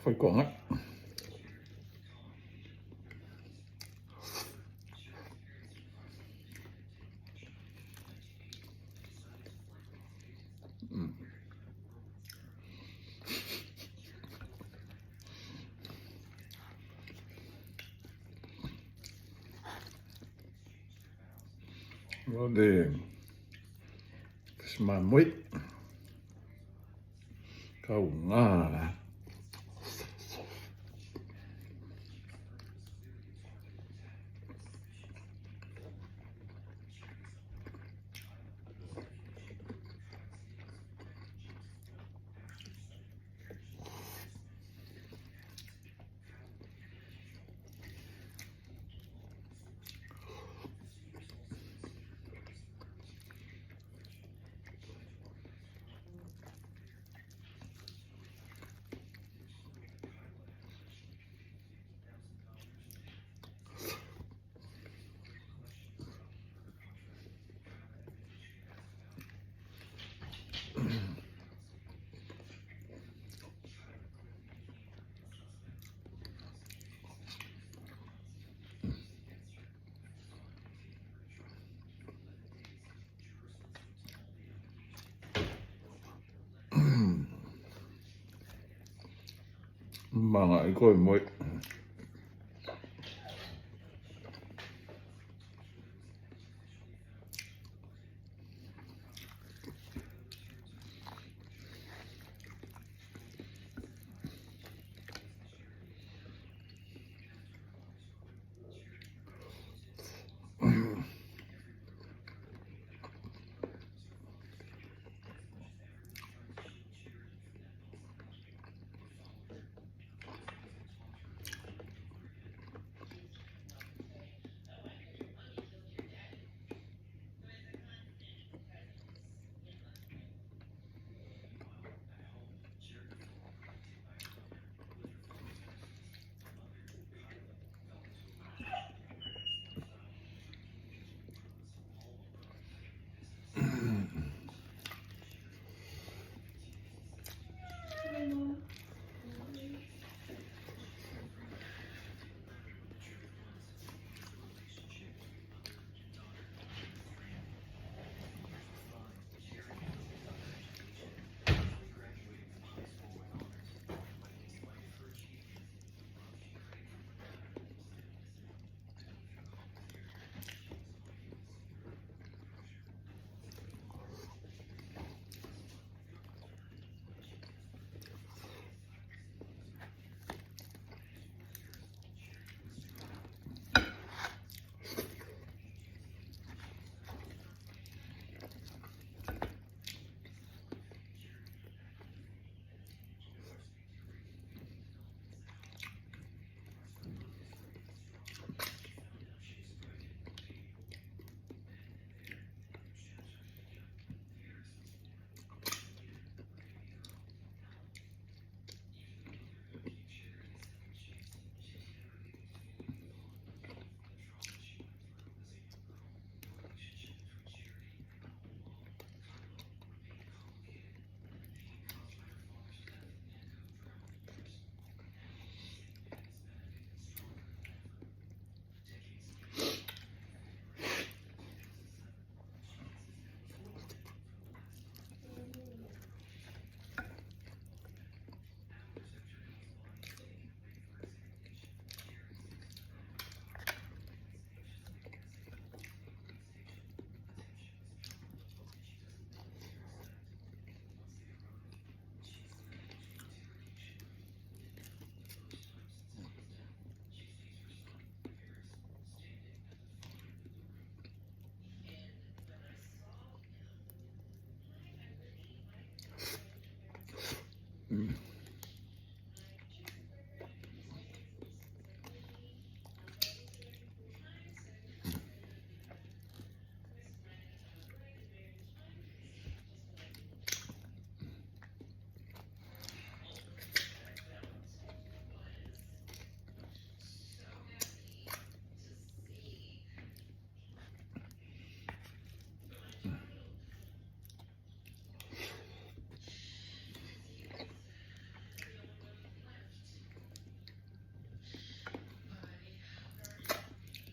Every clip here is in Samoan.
Faitoaga. O le mamoe kauga. Maga koe moe.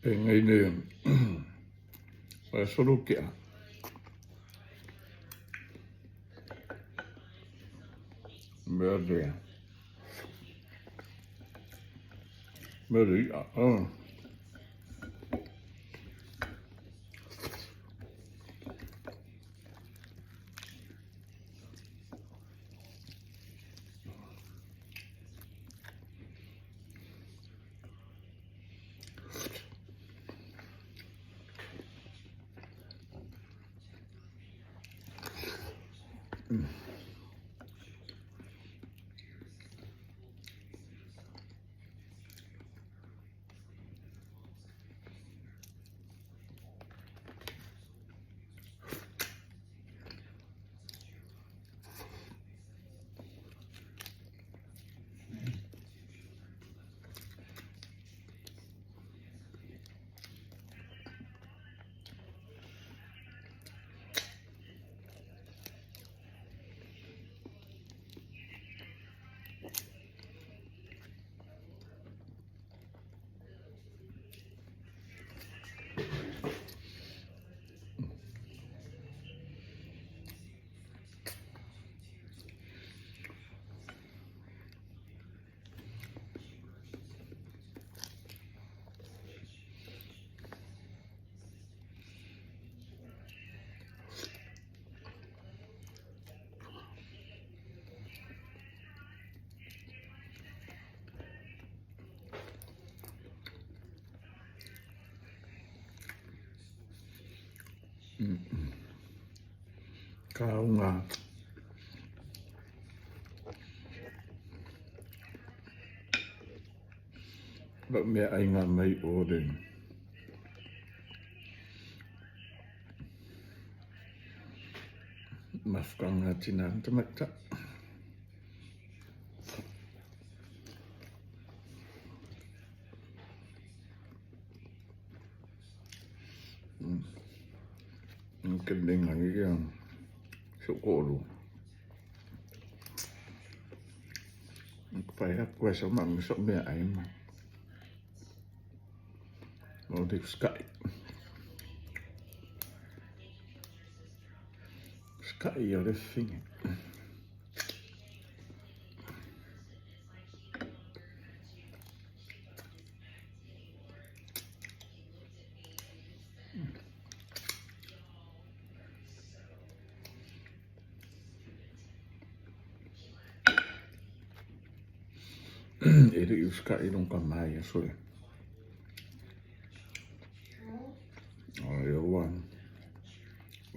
Penei le solo kea. Mea lea. Mea le i'a. Oh. Kaunga. Lau meaaiga mai o le mafutaga a tina ma tamaitai. Ke lenga ia si ou toalua. Fai atu ai sa ma sa meaai ma. O le sky. Sky o le fine. E le i usikai lona tama i aso ia. O le ua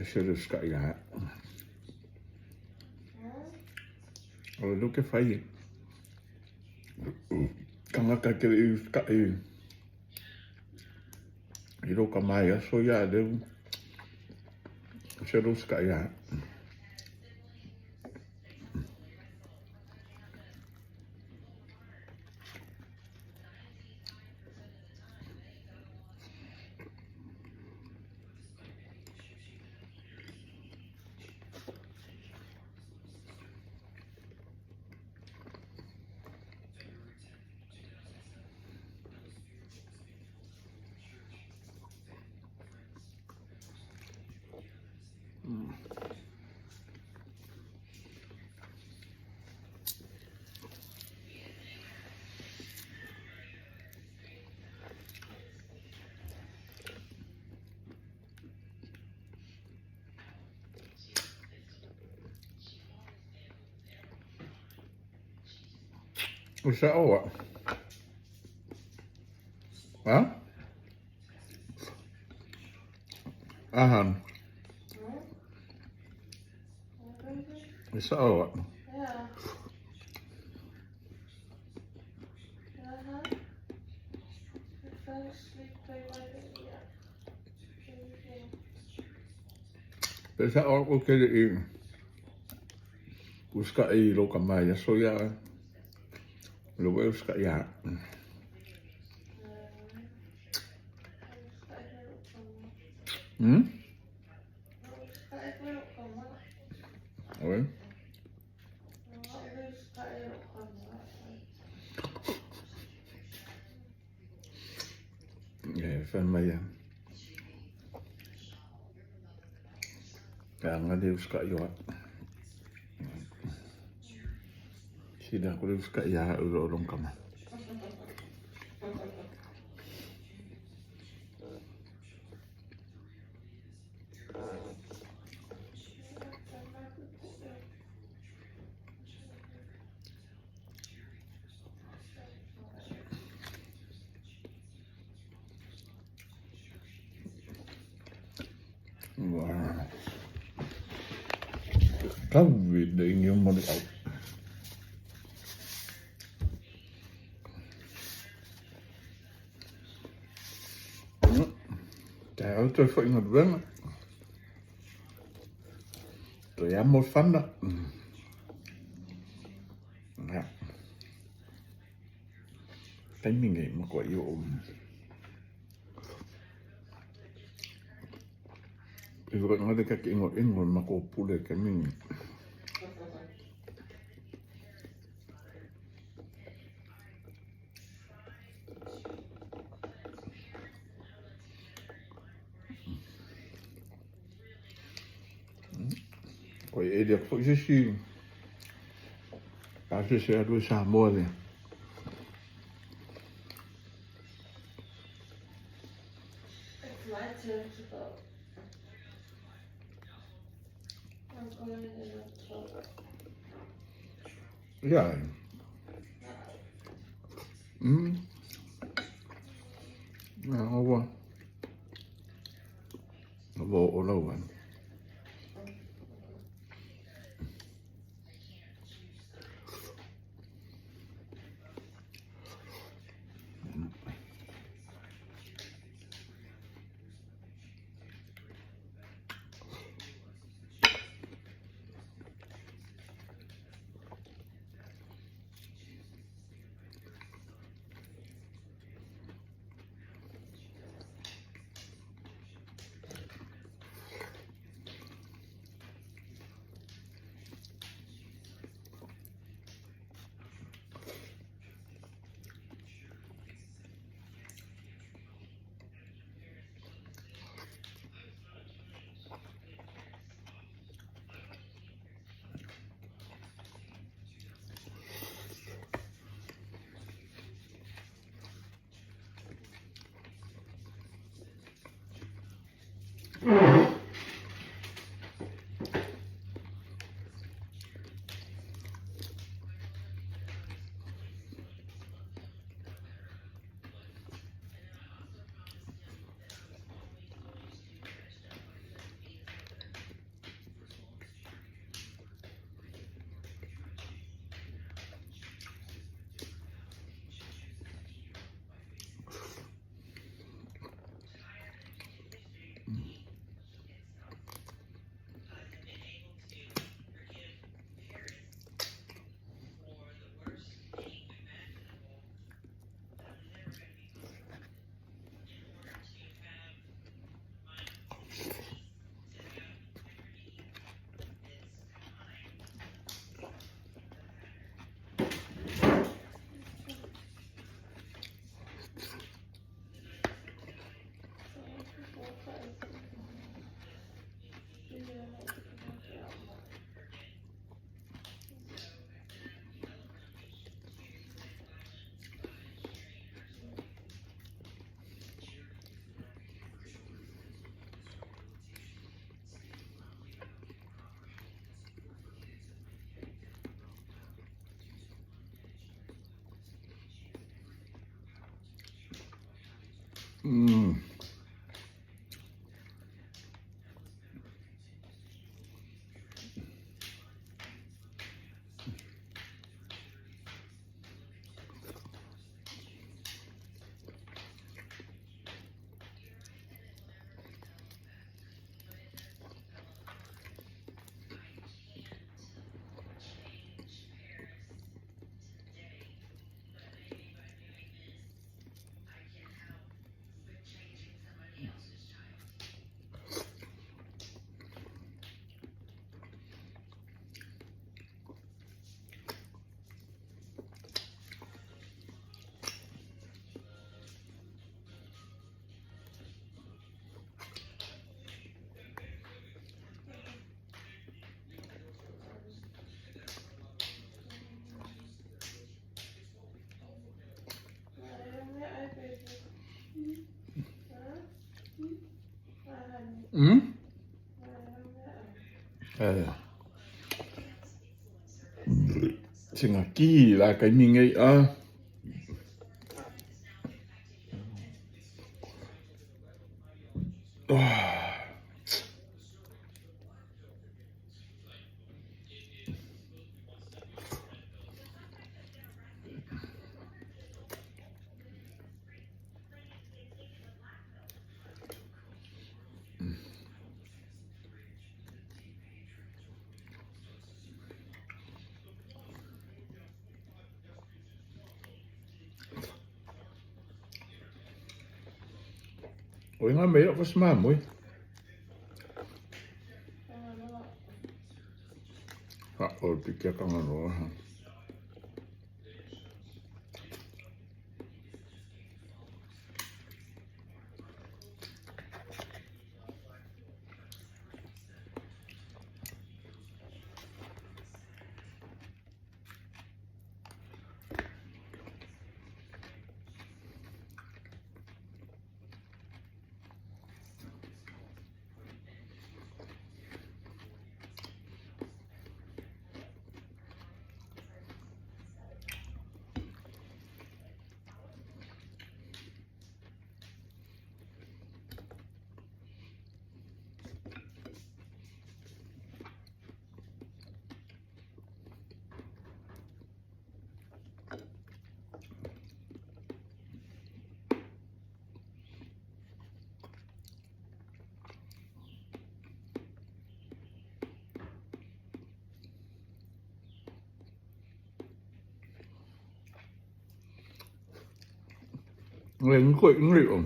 ese le usikai ia au. O le ke fai e. Tagata ke le i usikai i lou tama i aso ia a leu ese le usikai ia au. O sa'o a? Ha? Ahan. E sa'o a? Yeah. Uh-huh. I fell asleep by my yeah. Pe sa'o ou te le i usikai i lou tama i aso ia, o lea ua e usikai ia au. Hmm? Oi. E fai mai a. Leaga le usikai o au. Sili atu le usikai ia au i lo lou tama. Ua tau i le igi ma le au. Taeao toe foi galuega. Toe amo le fana. Ia. Taimi nei matuai oo E whakangare ka te ingoa ingoa ma ko pule te mingi. Ko e eri atu foi se isi pasese e alu i Samoa lea. It's my turn to go. I'm going in October. Yeah. Ua ua oo lau ai. Sina ki la kaimi nei a. O inga me ia fasma moi. Ha o te kia kanga roa ha. Lên quyển liệu.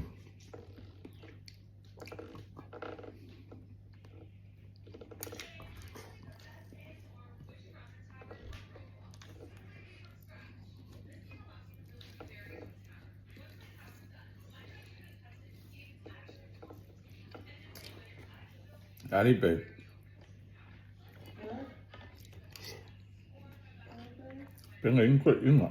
Ali Bey. Pengen quyển ạ.